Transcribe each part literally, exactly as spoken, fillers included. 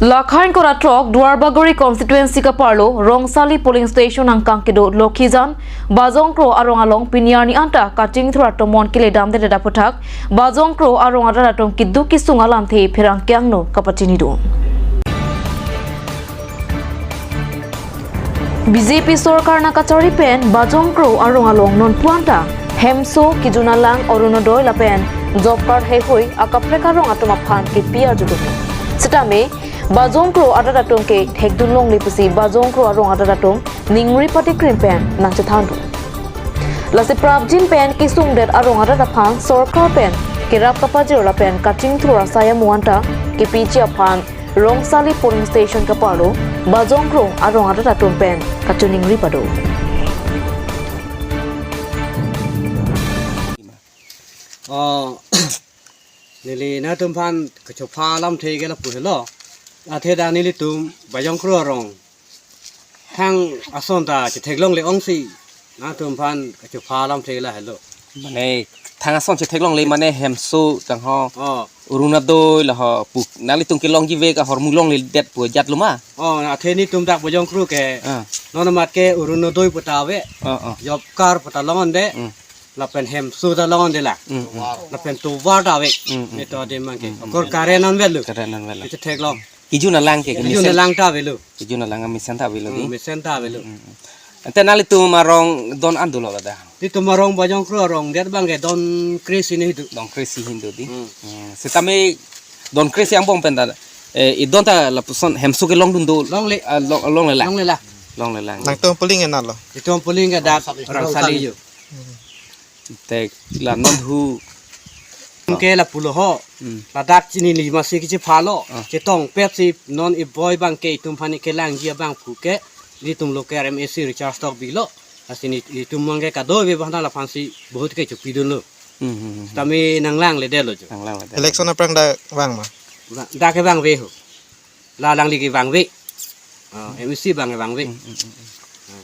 Lakhain kora throk Duarbagori constituency kaparlo Rongsali polling station angkang kedo Lokhijan Bajong Kro arong along pini arni anta kachingthur atomon keledamdedet aphuthak Bajong Kro arong arat atum keduk kesung alamthe pherangke angno kapachinidun. B J P sorkar nangkachari pen Bajong Kro arong along nonpu anta hemso, kejun alang, Orunodoi lapen job card heihui akaprek arong atum aphan kepi arjudun. Sitame Bajong Kro arat atum ke thekdun longle pusi Bajong Kro arong arat atum ningri patikrim pen nangchethandun. Lasi prapjin pen kesungdet arong arat aphan sorkar pen kerap kapajir lapen kachingthur asai amu anta kepichi aphan Rongsali polling station kaparlo Bajong Kro arong arat atum pen kachiningri pado. Oh, neli nangtum aphan kachopha alamthe ke lapu helo. Athe dak nelitum Bajong Kro arong thang ason ta chetheklongle ongsi nangtum aphan kachopha alamthe ke lahelo. Mane thang ason chetheklongle mane hemso tangho. Oh. Orunodoi laho pu nanglitum kelongji vek ahormu longledet pu ajatlo ma? Oh, athe netum dak Bajong Kro ke. Ah. Non amat ke Orunodoi puta ave. Ah, ah. Job card puta longonde. Hmm. Lapen hemso ta longonde la. Hmm, hmm. Lapen tovar ta ave. Hmm, hmm. Netum adim abang ke. Hmm, hmm. Kor current an avelo. Current an avelo. Chetheklong. Kejun alang ke, kejun alang ta avelo. Kejun alang mesen ta avelo di. Hmm, mesen ta avelo. Hmm, hmm. Ante nanglitum arong don an dolo ladak? Netum arong Bajong Kro arong det abang ke don kre-isi hini do. Don kre-isi hini do di. Hmm. Hmm. Sitame don kre-isi angbong pen ta, eh, idon ta lapuson hemso kelongdun do. Longle. Ah, long, longlelang. Longlelang. Longlelang. Nangtum polling enalo? Netum polling ke dak Rongsali. Rongsali jo. Hmm. Tek la non hu. Ke lapulo ho. Hmm. Ladak chinili masi kechephalo. Ah. Chetongpet si non iboi abang ke itum aphan kelangji abang pu ke netum local M A C Richard Tokbi lo. Lasi netum abang ke kadokave abang ta laphansi vote ke chopidunlo. Hmm, hmm, hmm, hmm. Tame nanglangledetlo jo. Nanglangledet. Election aphrang dak vang ma? Dak, dak ke vangve ho. La alangli ke vangve. Ah, M A C abang ke vangve. Hmm, hmm, hmm, hmm.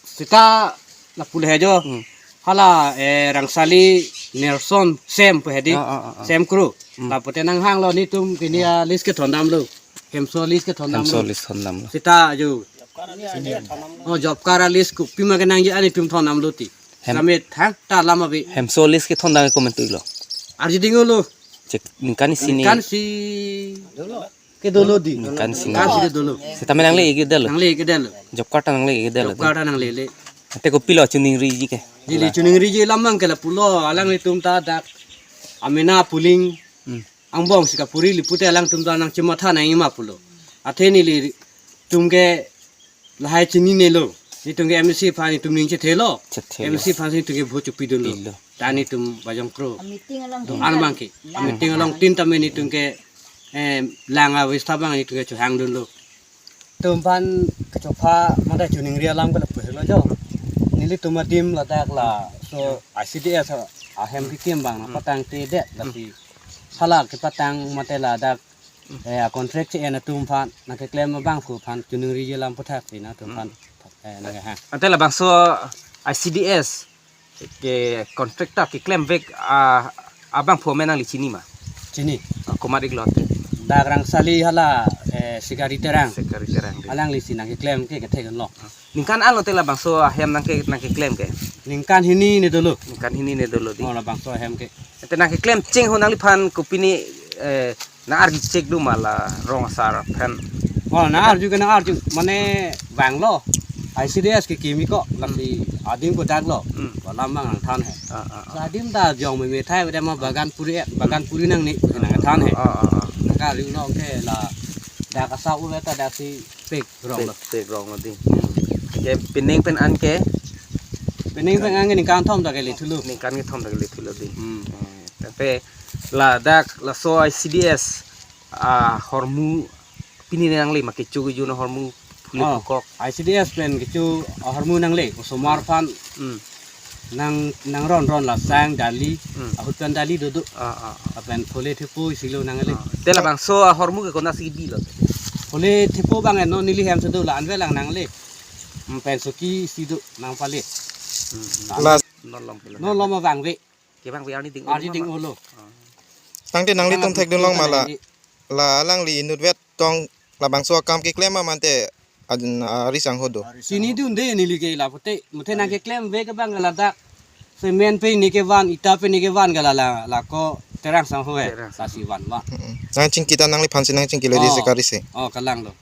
Seta lapu le jo. Hmm. Hala, eh, Rongsali Nelson Sem pu hedi. Ah, ah, ah, ah. Sem Kro. Hmm. Lapu te nanghanglo netum pini alist kethondamlo. Hemso alist kethondamlo. Hemso alist thondamlo. Seta jo. Oh, job card alist kopima kenangji an netum thondamlo ti. Hem- Same thangta alam ave. Hemso alist kethondam komantulo? Arjuding-olo. Chek ningkan isi ni. Ningkan isi. Kedolo di. Ningkan isi. Ningkan isi kedolo. Sitame nangle-ik-edetlo. Nangle-ik-edetlo. Job card ta nangle-ik-edetlo. Job card ta nanglele. Ante kopilo chiningriji ke? Neli chiningriji alam abang ke lapulo, alanglitum ta dak amena polling. Hmm. Angbong si kapuri li pute alangtum ta nangchematha nangji ma pulo. Athe nelitum ke lahai chininelo. Netum ke M A C aphan netum ning chethelo. Chethelo. M A C aphan netum ke vote chopidunlo. Pilo. Ta netum Bajong Kro. Ameeting along tin. An abang ke. Lang. Ameeting along tin tame netum ke, eh, lang avesta abang netum ke chohangdunlo. Netum aphan kachopha mate chiningri alam ke lapu helo jo. Nelitum adim ladak laso I C D S ahem kekim abang nangpatangtedet lasi hala kepatang mate ladak, eh, a-contract che-en atum aphan nangkeklem abangphu aphan chiningriji alam aphuthak si nangtum aphan, eh, nangkehang. Ante labangso I C D S ke contractor keklemvek, ah, abangphu amen nangli chini ma? Chini. Ah, komat-iklo te? Dak Rongsali hala, eh, Sikari Terang. Sikari Terang di. Alangli si nangkeklem ke kethek lo. Ningkan anlo te labangso ahem nangke, nangkeklem ke? Ningkan hini ne dolo. Ningkan hini ne dolo di. Oh, labangso ahem ke. Te nangkeklem cheng ho nangliphan kopine, eh, nang-arju chek do ma la rong asar aphan? Oh, nang-arju ke nang-arju mane vanglo. I C D S kekim-ik ko lasi adim kodak lo. Hmm. Alam abang nangthan he. Ah, ah, ah. Adim ta jong meme thai bede ma bagan puri, bagan puri nangne nangthan he. Ah, ah, ah. Nangkarjulo ke ladak asap ave ta daksi pek ronglo. Pek, pek ronglo di. Hmm. Ke pining pen an ke? Pining pen an ke ningkan thom ta kelethulo. Ningkan kethom ta kelethulo di. Hmm. Eh, tapi ladak laso I C D S ahormu pini nangle ma, kecho kejun ahormu phule phukok? I C D S pen kecho ahormu nangle, osomar aphan. Hmm. Nang, nangronron la sang dali, hmm, ahut pen dali dodo. Ah, ah, ah. Lapen phole thepo isilo nangle. Ah. Te labangso ahormu ke konatsi bilo? Phole thepo abang non neli hem si do la anve lang nangle. Hmm, pen soki isi do nangpale. Hmm, hmm. Last. Non lom pilo. Non lom abang ave. Kevangve arni ding. Arni ding-olo. Ah. Tangte nanglitum thekdun long ma la? Nangli. La alangli inutvet tong Labangso akam keklem ma mate an, ah, risang hodo. Chinidunde neli ke lapote, muthe nangkeklem ave ke bang ladak. Cement pe ne kevan, ita pe ne kevan ke lala, lako terang sang ho eh, Terang. Lasi van ma. Mm-mm. Nangchingki ta nangliphan si nangchingkilo di Oh. Sekari si. Oh, kalang lo.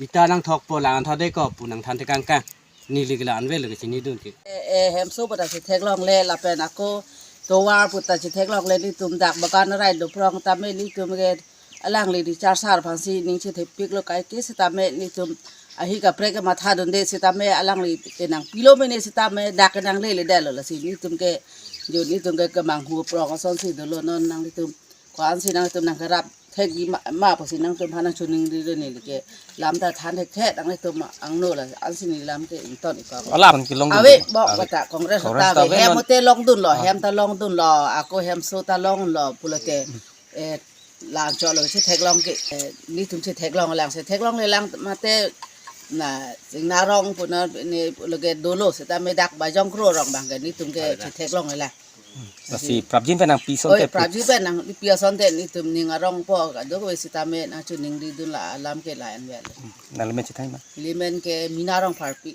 Ita nangthokpo lang thade ko pu nangthan tekang kang. Neli ke la-an avelo ke chinidun ke. Eh, eh, hemso pu ta chetheklongle lapen ako tovar pu ta chetheklongle, netum dak bagan rai do prong tame netum ke alangli di charsar aphansi ning chethepiklo kaike sitame netum ahi kaprek ke mathadunde sitame alangli ke nangpilo mene sitame dak ke nangleledetlo lasi netum ke jo netum ke kemanghu prong asonsi dolo non nangtum ko-ansi nangtum nangkerap thekji ma, ma pusi nangtumphan nangchiningri dun neli ke lam ta than thekthe nangtum angno la ansi neli lam ke ington ikok. Alam kelong Ave dun. Bok Ave. Kata Congress Congress ta ta ave ave hem non. Te longdunlo, Ah. Hem ta longdunlo, ako hemso ta longlo pulote, eh, lang cholo chetheklong ke, eh, netum chetheklong lang chetheklongle lang mate na Singna arong pu na ne pulo ke dolo sitame dak Bajong Kro arong bang ke netum ke Ave na. Chetheklongle lang. Lasi prapjin pen nangpi asonte Oi, prapjin pen nangpi asonte netum ning arongpo kadokave sitame nangchiningridun la alam ke la-an avelo. Nangli men chethang ma? Neli men ke Mina Rongpharpi.